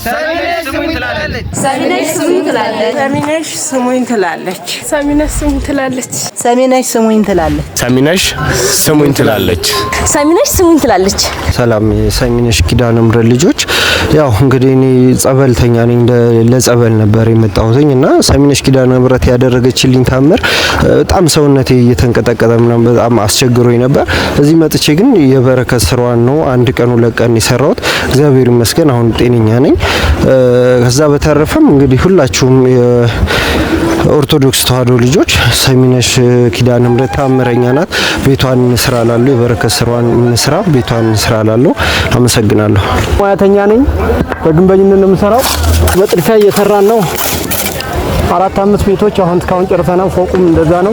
ሰሚነሽ ስሙኝ ትላለች። ሰሚነሽ ስሙኝ ትላለች። ሰሚነሽ ስሙኝ ትላለች። ሰሚነሽ ስሙኝ ትላለች። ሰሚነሽ ስሙኝ ትላለች። ሰሚነሽ ስሙኝ ትላለች። ሰሚነሽ ስሙኝ ትላለች። ሰላም የሰሚነሽ ኪዳነ ምሕረት ልጆች፣ ያው እንግዲህ እኔ ጸበልተኛ ነኝ። ለጸበል ነበር የመጣሁትኝ እና ሰሚነሽ ኪዳነ ምሕረት ያደረገችልኝ ታምር በጣም ሰውነቴ እየተንቀጠቀጠ ምናምን በጣም አስቸግሮኝ ነበር። እዚህ መጥቼ ግን የበረከት ስራዋን ነው አንድ ቀን ሁለት ቀን የሰራሁት። እግዚአብሔር ይመስገን አሁን ጤነኛ ነኝ። ከዛ በተረፈም እንግዲህ ሁላችሁም የኦርቶዶክስ ተዋሕዶ ልጆች ሰሚነሽ ኪዳነ ምሕረት ታምረኛ ናት። ቤቷን እንስራ ላለሁ፣ የበረከት ስራዋን እንስራ፣ ቤቷን እንስራ ላለሁ። አመሰግናለሁ። ሙያተኛ ነኝ። በግንበኝነት ነው የምሰራው። በጥድፊያ እየሰራን ነው። አራት አምስት ቤቶች አሁን እስካሁን ጨርሰናል። ፎቁም እንደዛ ነው።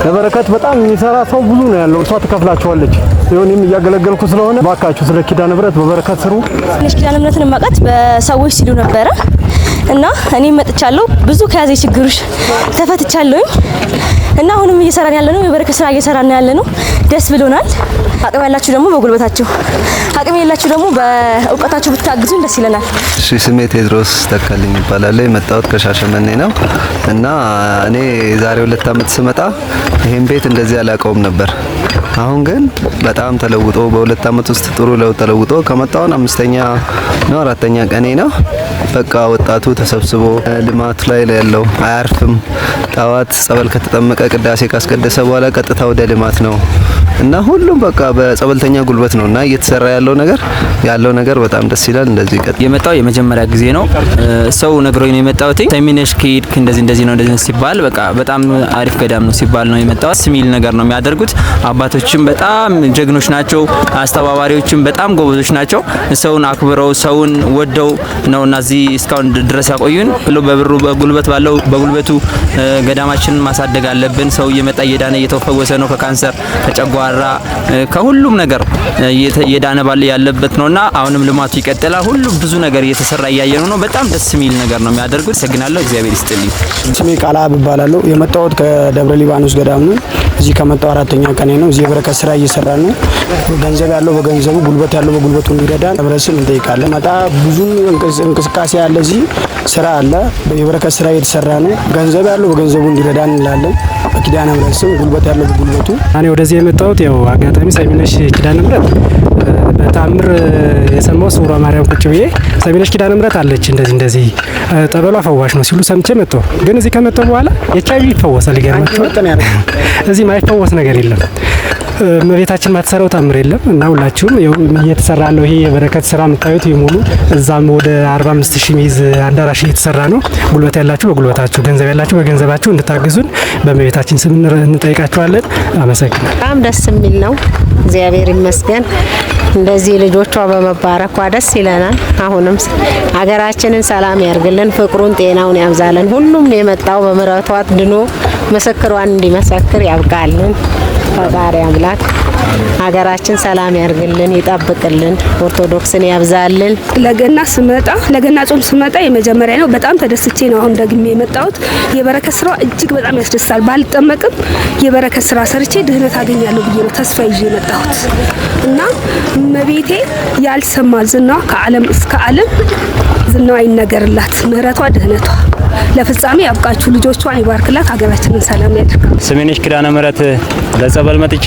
ለበረከት በጣም የሚሰራ ሰው ብዙ ነው ያለው። እሷ ትከፍላቸዋለች። ይሁን እያገለገልኩ ስለሆነ ባካችሁ ስለ ኪዳነ ምሕረት በበረከት ስሩ። ሰሚነሽ ኪዳነ ምሕረትን የማውቃት በሰዎች ሲሉ ነበረ እና እኔም መጥቻለሁ። ብዙ ከያዘ ችግሮች ተፈትቻለሁኝ እና አሁንም እየሰራን ያለ ነው። የበረከት ስራ እየሰራን ያለ ነው። ደስ ብሎናል። አቅም ያላችሁ ደግሞ በጉልበታችሁ፣ አቅም የሌላችሁ ደግሞ በእውቀታችሁ ብታግዙን ደስ ይለናል። እሺ፣ ስሜ ቴድሮስ ተካልኝ ይባላል። የመጣሁት ከሻሸመኔ ነው እና እኔ የዛሬ 2 አመት ስመጣ ይሄን ቤት እንደዚህ አላውቀውም ነበር። አሁን ግን በጣም ተለውጦ በ2 አመት ውስጥ ጥሩ ለውጥ ተለውጦ ከመጣሁን አምስተኛ ነው አራተኛ ቀኔ ነው። በቃ ወጣቱ ተሰብስቦ ልማት ላይ ያለው አያርፍም። ጠዋት ጸበል ከተጠመቀ፣ ቅዳሴ ካስቀደሰ በኋላ ቀጥታ ወደ ልማት ነው እና ሁሉም በቃ በጸበልተኛ ጉልበት ነው እና እየተሰራ ያለው ነገር በጣም ደስ ይላል። እንደዚህ ቀጥ የመጣው የመጀመሪያ ጊዜ ነው። ሰው ነግሮኝ ነው የመጣሁት። ሰሚነሽ ከሄድክ እንደዚህ እንደዚህ ነው እንደዚህ ነው ሲባል፣ በቃ በጣም አሪፍ ገዳም ነው ሲባል ነው የመጣሁት። ደስ የሚል ነገር ነው የሚያደርጉት። አባቶችም በጣም ጀግኖች ናቸው። አስተባባሪዎችም በጣም ጎበዞች ናቸው። ሰውን አክብረው ሰውን ወደው ነው እና እዚህ እስካሁን ድረስ ያቆዩን። ብሎ በብሩ በጉልበት ባለው በጉልበቱ ገዳማችንን ማሳደግ አለብን። ሰው እየመጣ እየዳነ እየተፈወሰ ነው። ከካንሰር፣ ከጨጓራ፣ ከሁሉም ነገር እየዳነ ባለ ያለበት ነውና አሁንም ልማቱ ይቀጥላል። ሁሉም ብዙ ነገር እየተሰራ እያየነው ነው። በጣም ደስ የሚል ነገር ነው የሚያደርጉት። አመሰግናለሁ። እግዚአብሔር ይስጥልኝ። ስሜ ቃላ እባላለሁ። የመጣሁት ከደብረ ሊባኖስ ገዳም ነው። እዚህ ከመጣሁ አራተኛ ቀኔ ነው። እዚህ የበረከት ስራ እየሰራ ነው። ገንዘብ ያለው በገንዘቡ፣ ጉልበት ያለው በጉልበቱ እንዲረዳን ህብረተሰብ እንጠይቃለን። መጣ ብዙ እንቅስቃሴ አለ፣ እዚህ ስራ አለ። የበረከት ስራ እየተሰራ ነው። ገንዘብ ያለው በገንዘቡ እንዲረዳን እንላለን። በኪዳነ ምሕረት ስም ጉልበት ያለው በጉልበቱ። እኔ ወደዚህ የመጣሁት ያው አጋጣሚ ሰሚነሽ ኪዳነ ምሕረት በታምር የሰማው ሱራ ማርያም ቁጭ ብዬ ሰሚነሽ ኪዳነ ምሕረት አለች እንደዚህ እንደዚህ ጠበሏ ፈዋሽ ነው ሲሉ ሰምቼ መጣሁ። ግን እዚህ ከመጣሁ በኋላ ኤች አይ ቪ ይፈወሳል። ይገርማችኋል። እዚህ ማይፈወስ ነገር የለም። እመቤታችን ማትሰራው ታምር የለም እና ሁላችሁም እየተሰራ ያለው ይሄ የበረከት ስራ የምታዩት ሙሉ እዛም ወደ 45 ሺህ ሚይዝ አዳራሽ እየተሰራ ነው። ጉልበት ያላችሁ በጉልበታችሁ፣ ገንዘብ ያላችሁ በገንዘባችሁ እንድታግዙን በእመቤታችን ስም እንጠይቃችኋለን። አመሰግናለሁ። በጣም ደስ የሚል ነው። እግዚአብሔር ይመስገን። እንደዚህ ልጆቿ በመባረኳ ደስ ይለናል። አሁንም ሀገራችንን ሰላም ያርግልን፣ ፍቅሩን ጤናውን ያብዛልን። ሁሉም የመጣው በምሕረቷ ድኖ ምስክሯን እንዲመሰክር ያብቃልን። ፈጣሪ አምላክ ሀገራችን ሰላም ያርግልን፣ ይጠብቅልን፣ ኦርቶዶክስን ያብዛልን። ለገና ስመጣ፣ ለገና ጾም ስመጣ የመጀመሪያ ነው። በጣም ተደስቼ ነው አሁን ደግሜ የመጣሁት። የበረከት ስራ እጅግ በጣም ያስደስታል። ባልጠመቅም የበረከት ስራ ሰርቼ ድህነት አገኛለሁ ብዬ ነው ተስፋ ይዤ የመጣሁት እና እመቤቴ ያልሰማ ዝናዋ ከዓለም እስከ ዓለም ዝናዋ ይነገርላት፣ ምሕረቷ ድህነቷ ለፍጻሜ ያብቃችሁ፣ ልጆቿን ይባርክላት፣ ሀገራችንን ሰላም ያድርግ። ሰሚነሽ ኪዳነ ምሕረት ለጸበል መጥቼ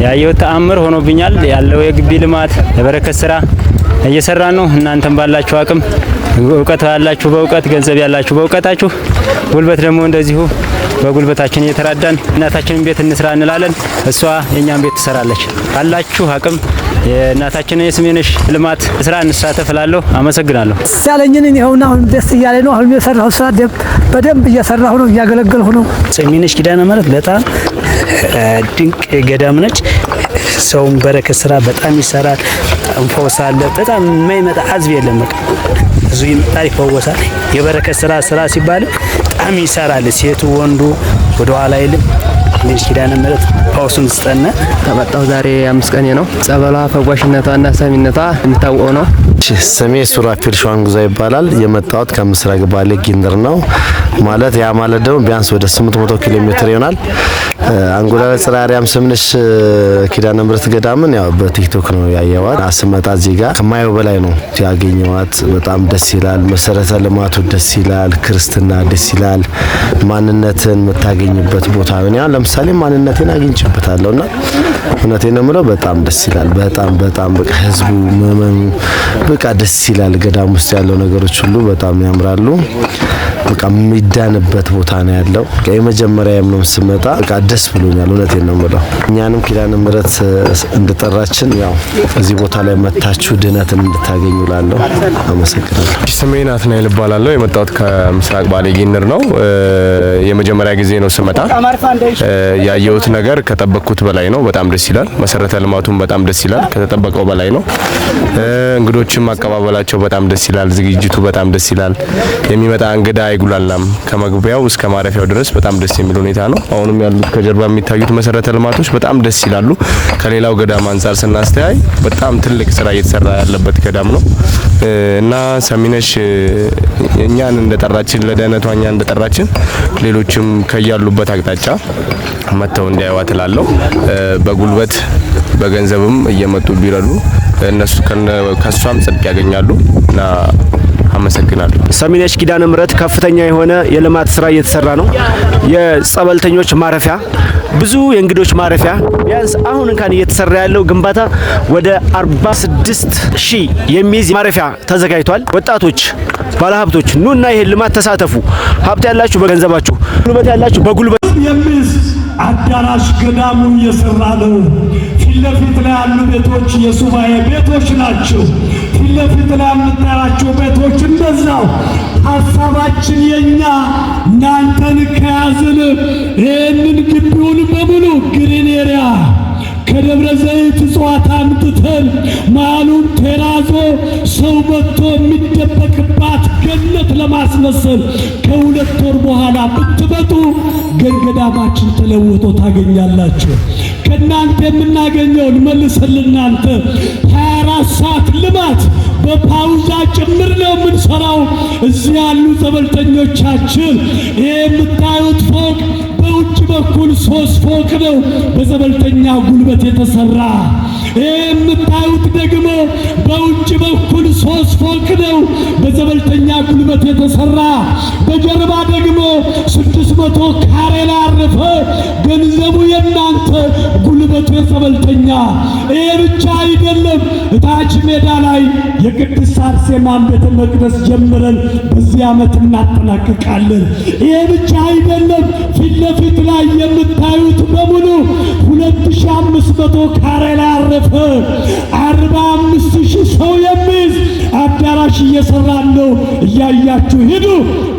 ያየሁት ተአምር ሆኖብኛል። ያለው የግቢ ልማት የበረከት ስራ እየሰራን ነው። እናንተም ባላችሁ አቅም እውቀት ያላችሁ በእውቀት፣ ገንዘብ ያላችሁ በእውቀታችሁ፣ ጉልበት ደግሞ እንደዚሁ በጉልበታችን እየተራዳን እናታችንን ቤት እንስራ እንላለን። እሷ የእኛን ቤት ትሰራለች። ባላችሁ አቅም የእናታችንን የሰሚነሽ ልማት ስራ እንሳተፍ እላለሁ። አመሰግናለሁ። ደስ ያለኝን ይኸውና አሁን ደስ እያለኝ ነው። አሁን የሰራሁ ስራ በደንብ እየሰራሁ ነው፣ እያገለገልሁ ነው። ሰሚነሽ ኪዳነ ምሕረት በጣም ድንቅ ገዳም ነች። ሰውም በረከት ስራ በጣም ይሰራል። በጣም ፈውስ አለ። በጣም የማይመጣ ህዝብ የለም። በቃ ብዙ ይመጣል፣ ይፈወሳል። የበረከት ስራ ስራ ሲባል በጣም ይሰራል። ሴቱ ወንዱ ወደ ኋላ አይልም። ሰሚነሽ ኪዳነ ምሕረት ፈውሱን ስጠነ። ከመጣሁ ዛሬ 5 ቀኔ ነው። ጸበሏ ፈዋሽነቷና ሰሚነቷ የሚታወቀው ነው። ስሜ ሱራፊል ሸዋንጉዛ ይባላል። የመጣሁት ከምስራቅ ባሌ ጊንድር ነው። ማለት ያ ማለት ደግሞ ቢያንስ ወደ 800 ኪሎ ሜትር ይሆናል። አንጎላ ጽርሐ አርያም ሰሚነሽ ኪዳነ ምሕረት ገዳምን ያው በቲክቶክ ነው ያየዋት። ስመጣ እዚህ ጋር ከማየው በላይ ነው ያገኘዋት። በጣም ደስ ይላል። መሰረተ ልማቱ ደስ ይላል። ክርስትና ደስ ይላል። ማንነትን የምታገኝበት ቦታ ነው። እኔ አሁን ለምሳሌ ማንነቴን አግኝቼበታለሁና እውነቴን ነው የምለው፣ በጣም ደስ ይላል። በጣም በጣም በቃ ህዝቡ፣ ምእመኑ በቃ ደስ ይላል። ገዳም ውስጥ ያለው ነገሮች ሁሉ በጣም ያምራሉ። በቃ የሚዳንበት ቦታ ነው ያለው። በቃ የመጀመሪያም ነው ስመጣ፣ በቃ ደስ ብሎኛል። እውነቴን ነው የምለው። እኛንም ኪዳነ ምሕረት እንደጠራችን ያው እዚህ ቦታ ላይ መታችሁ ድነትን እንድታገኙ እላለሁ። አመሰግናለሁ። ስሜ ናትናኤል እባላለሁ። የመጣሁት ከምስራቅ ባሌ ጊንር ነው። የመጀመሪያ ጊዜ ነው ስመጣ። ያየሁት ነገር ከጠበቅኩት በላይ ነው። በጣም ደስ ይላል። መሰረተ ልማቱም በጣም ደስ ይላል። ከተጠበቀው በላይ ነው። እንግዶችም አቀባበላቸው በጣም ደስ ይላል። ዝግጅቱ በጣም ደስ ይላል። የሚመጣ እንግዳ አይጉላላም። ከመግቢያው እስከ ማረፊያው ድረስ በጣም ደስ የሚል ሁኔታ ነው። አሁንም ያሉት ከጀርባ የሚታዩት መሰረተ ልማቶች በጣም ደስ ይላሉ። ከሌላው ገዳም አንጻር ስናስተያይ በጣም ትልቅ ስራ እየተሰራ ያለበት ገዳም ነው እና ሰሚነሽ እኛን እንደጠራችን፣ ለደህነቷ እኛን እንደጠራችን ሌሎችም ከያሉበት አቅጣጫ መጥተው እንዲያዩዋት እላለሁ። በጉልበት በገንዘብም እየመጡ ቢረዱ እነሱ ከሷም ጽድቅ ያገኛሉ እና አመሰግናለሁ። ሰሚነሽ ኪዳነ ምሕረት ከፍተኛ የሆነ የልማት ስራ እየተሰራ ነው። የጸበልተኞች ማረፊያ፣ ብዙ የእንግዶች ማረፊያ፣ ቢያንስ አሁን እንኳን እየተሰራ ያለው ግንባታ ወደ 46 ሺህ የሚይዝ ማረፊያ ተዘጋጅቷል። ወጣቶች፣ ባለሀብቶች ኑና ይሄን ልማት ተሳተፉ። ሀብት ያላችሁ በገንዘባችሁ፣ ጉልበት ያላችሁ በጉልበት የሚይዝ አዳራሽ ገዳሙ እየሰራ ነው። ፊት ለፊት ላይ ያሉ ቤቶች የሱባኤ ቤቶች ናቸው። ፊት ለፊት ላይ የምታያቸው ቤቶች እንደዛው። ሀሳባችን የኛ እናንተን ከያዝን ይህንን ግቢውን በሙሉ green area ከደብረ ዘይት እጽዋት አምጥተን መሃሉን ቴራዞ ሰው መጥቶ የሚደበቅባት ገነት ለማስመሰል ከ2 ወር በኋላ ብትመጡ ገዳማችን ተለውጦ ታገኛላችሁ። ከእናንተ የምናገኘውን መልሰን ለእናንተ 24 ሰዓት ልማት በፓውዛ ጭምር ነው የምንሰራው። እዚህ ያሉ ጸበልተኞቻችን፣ ይህ የምታዩት ፎቅ በውጭ በኩል ሶስት ፎቅ ነው በጸበልተኛ ጉልበት የተሰራ። ይህ የምታዩት ደግሞ በውጭ በኩል ሶስት ፎቅ ነው በጸበልተኛ ጉልበት የተሰራ። በጀርባ ደግሞ 600 ካሬ ላይ ያረፈ፣ ገንዘቡ የናንተ፣ ጉልበቱ የጸበልተኛ። ይሄ ብቻ አይደለም። እታች ሜዳ ላይ የቅድስት አርሴማን ቤተ መቅደስ ጀምረን በዚህ ዓመት እናጠናቅቃለን። ይሄ ብቻ አይደለም። ፊት ለፊት ላይ የምታዩት በሙሉ 2500 ካሬ ላይ ያረፈ 45,000 ሰው የሚይዝ አዳራሽ እየሰራን ነው። እያያችሁ ሂዱ።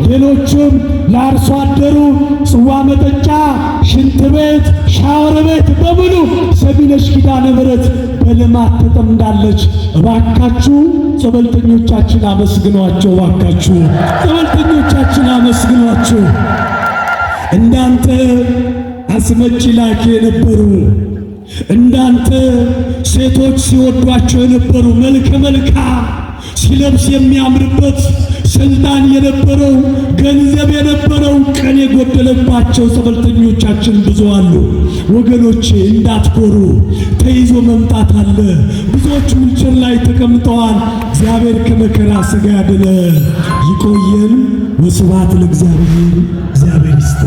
ሌሎቹም ለአርሶ አደሩ ጽዋ መጠጫ፣ ሽንት ቤት፣ ሻወር ቤት በሙሉ ሰሚነሽ ኪዳነ ምሕረት በልማት ተጠምዳለች። እባካችሁ ጸበልተኞቻችን አመስግኗቸው። እባካችሁ ጸበልተኞቻችን አመስግኗቸው። እንዳንተ አስመጪ ላኪ የነበሩ፣ እንዳንተ ሴቶች ሲወዷቸው የነበሩ፣ መልከ መልካም፣ ሲለብስ የሚያምርበት፣ ስልጣን የነበረው፣ ገንዘብ የነበረው ቀን የጎደለባቸው ጸበልተኞቻችን ብዙ አሉ። ወገኖቼ እንዳትኮሩ፣ ተይዞ መምጣት አለ። ብዙዎች ዊልቸር ላይ ተቀምጠዋል። እግዚአብሔር ከመከራ ሥጋ ያድነን፣ ይቆየን። ወስብሐት ለእግዚአብሔር። እግዚአብሔር ይስጥ።